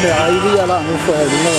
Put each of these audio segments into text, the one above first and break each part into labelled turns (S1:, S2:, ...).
S1: Meaai ia la nofo ai luga.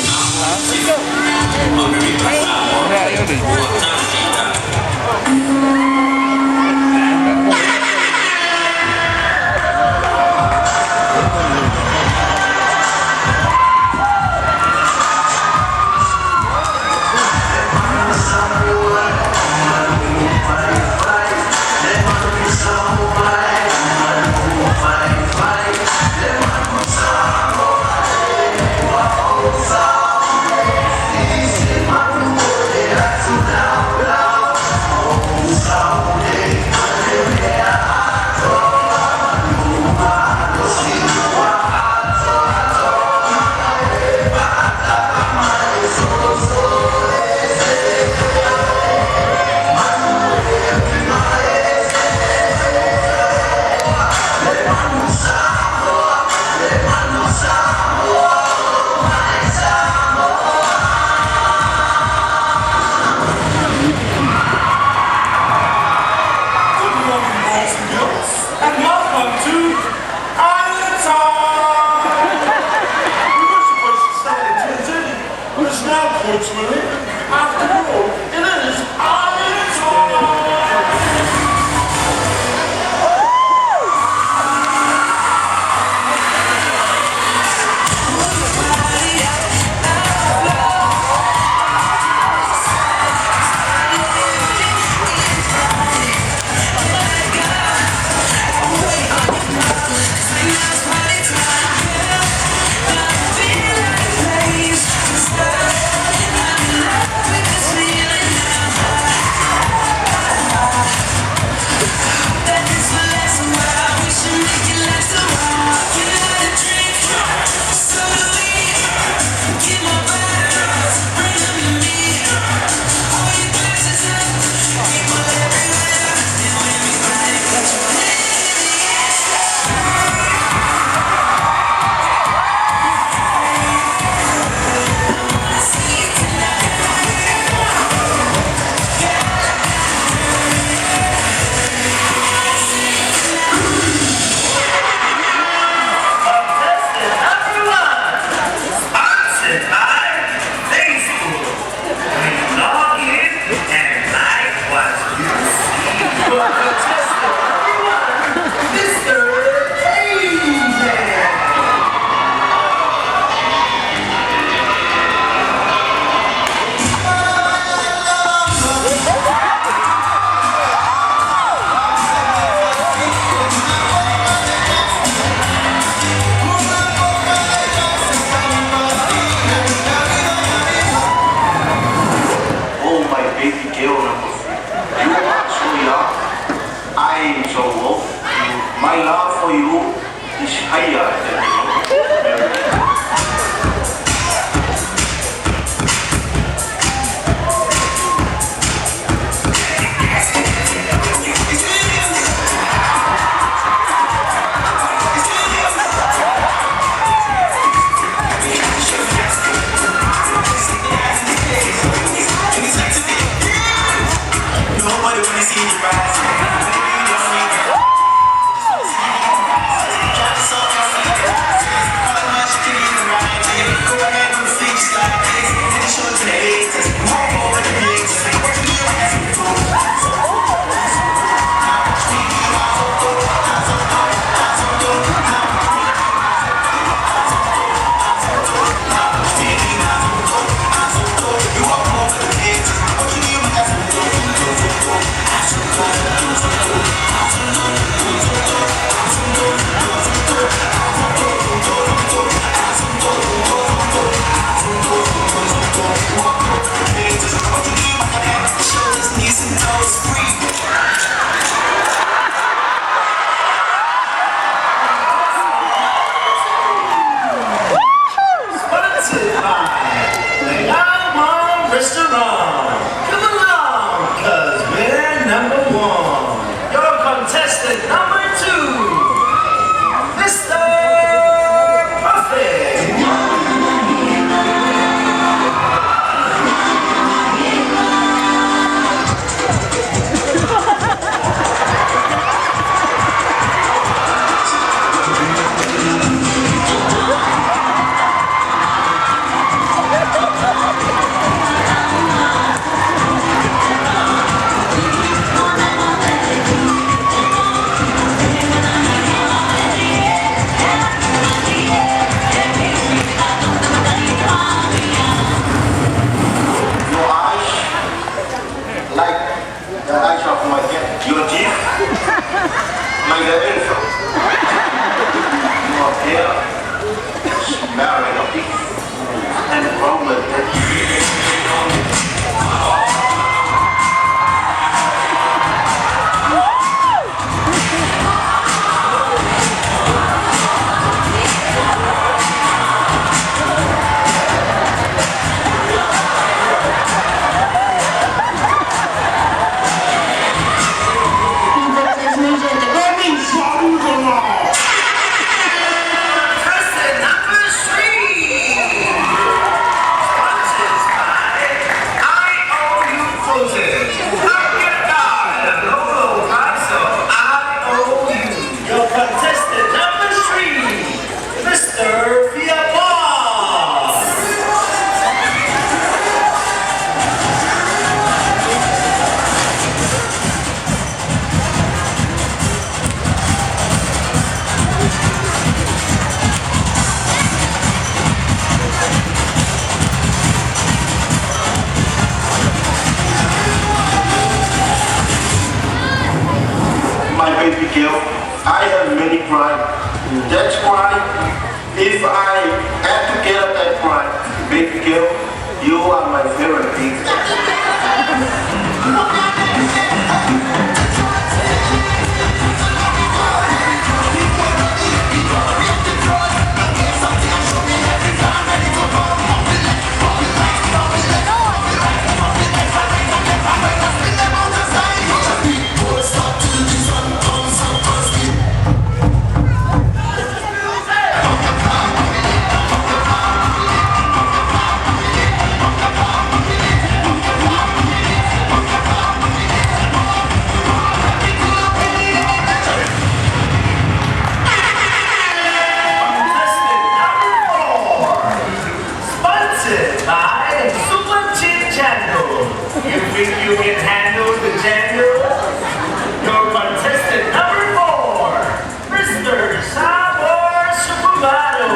S2: Good morning, boys and girls, and welcome to Island Time! We were supposed to start at 10:30, but it's now 10:45. After all, it is Island Time!
S3: If I had to get up and cry, baby girl, you are my favorite thing.
S4: Contestant number 4, sponsored by Super Chin Channel. You think you can handle the chendol? Your contestant number 4, Mr. Sabor Supermodel.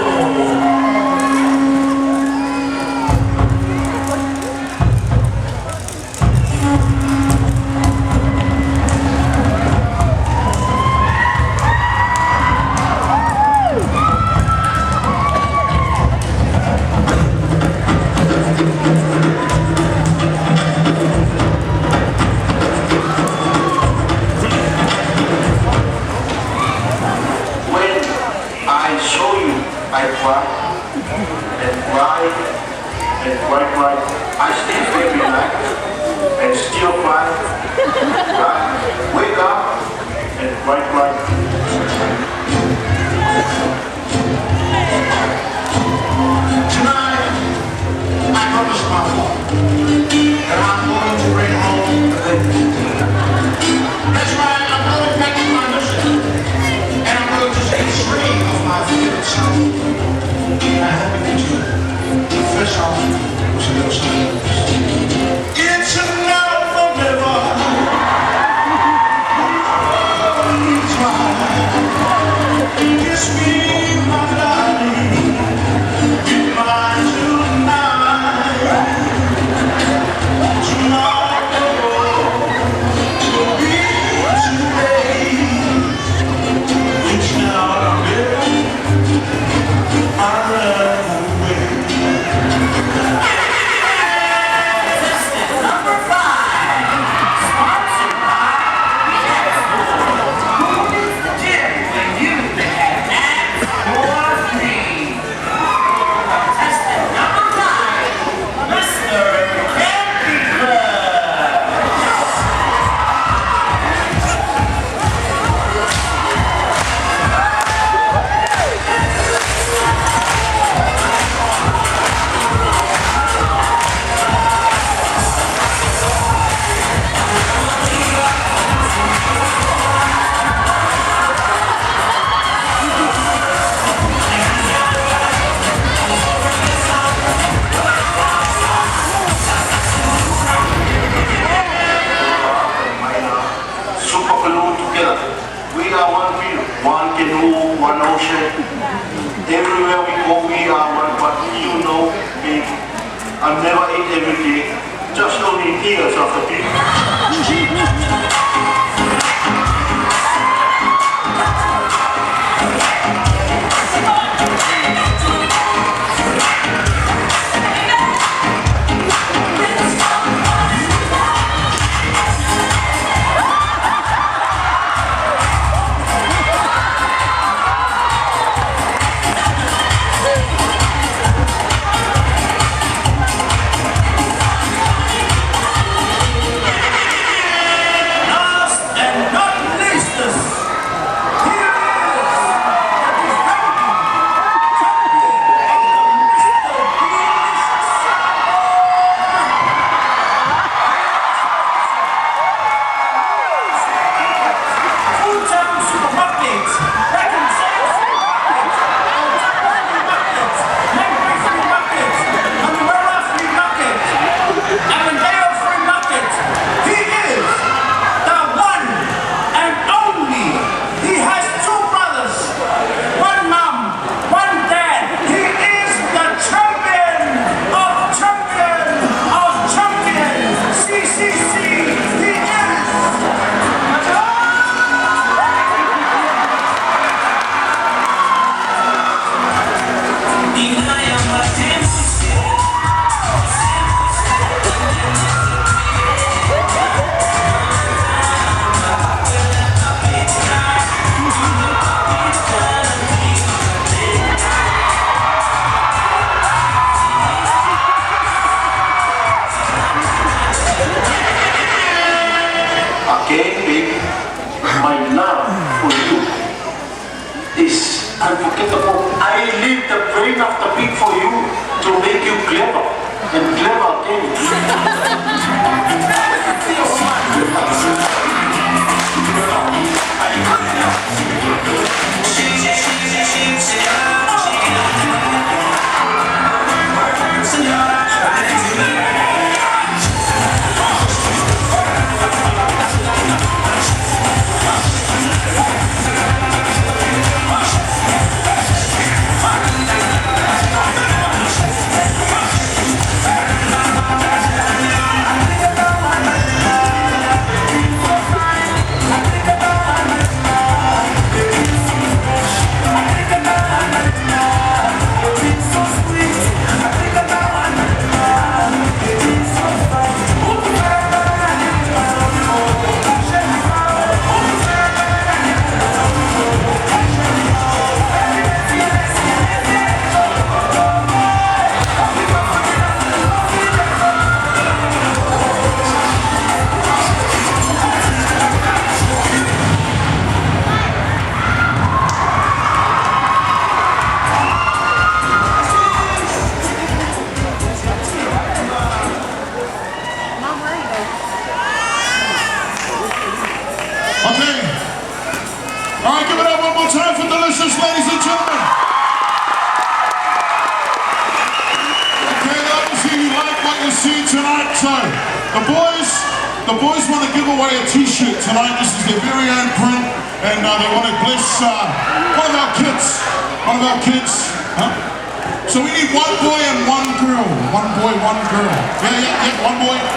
S3: When I saw you, I cried and cried and cried, cried. I still every night and still cry, cry. Wake up and cry, cry.
S2: Tonight, I promise my father that I'm going to bring home the bacon. That's right, I'm going back to my mission. And I'm going to take three of my favorite songs. And I hope you do. The first song was a little something like this. It's another river. Kiss me, my darling. Goodbye tonight. Tomorrow will be today. It's not a bit I run away.
S4: Contestant number 5, sponsored by Who needs the gym when you can have for free? Contestant number 5, Mr. Candy Crush.
S3: Super glue together. We are one people, one canoe, one ocean. Everywhere we go, we are one. But you know, babe, I never eat every day. Just only tears of the people.
S2: see you tonight. So, the boys want to give away a T-shirt tonight. This is their very own print, and they want to bless one of our kids. One of our kids. Huh? So we need one boy and one girl. One boy, one girl. Yeah. One boy.